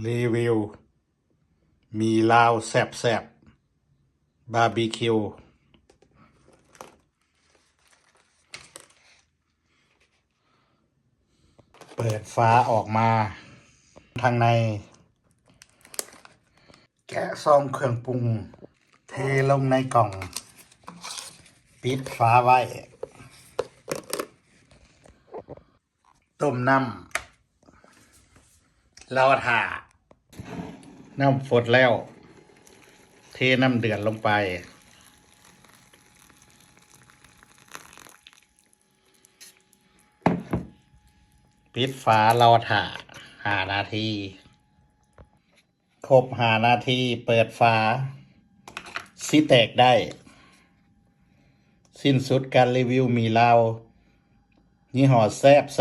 ຣີວິວໝີ່ລາວແຊບໆ ບາບີຄິວ. ເປີດຝາອອກມາທາງໃນ ແກະຊອງເຄື່ອງປຸງ ເທລົງໃນກ່ອງ ປິດຝາໄວ້. ຕົ້ມນ້ຳ ລໍຖ້າ ນ້ຳຟົດແລ້ວ ເທນ້ຳເດືອດລົງໄປ. ປິດຝາລໍຖ້າຫ້ານາທີ. ຄົບຫ້ານາທີ ເປີດຝາ ຊິແຕກໄດ້. ສິ້ນສຸດການຣີວິວໝີ່ລາວ ຍີ່ຫໍ້ແຊບໆ ແ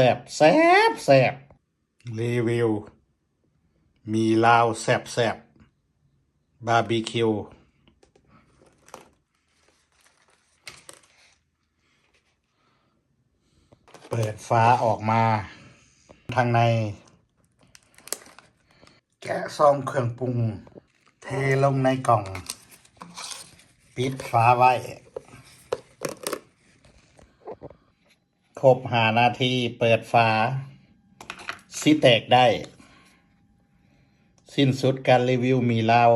ຊບໆ. ຣີວິວໝີ່ລາວແຊບໆ ບາບີຄິວ. ເປີດຝາອອກມາທາງໃນ ແກະຊອງເຄື່ອງປຸງ ເທລົງໃນກ່ອງ ປິດຝາໄວ້. ຄົບຫ້ານາທີ ເປີດຝາ ຊິແຕກໄດ້. ສິ້ນສຸດການຣີວິວໝີ່ລາວ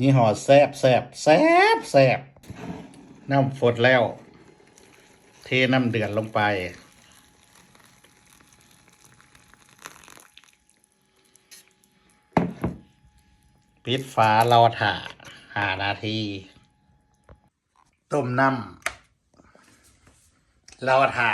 ຍີ່ຫໍ້ແຊບໆ ແຊບໆ. ນ້ຳຟົດແລ້ວ ເທນ້ຳເດືອດລົງໄປ. ປິດຝາລໍຖ້າຫ້ານາທີ. ຕົ້ມນ້ຳ ລໍຖ້າ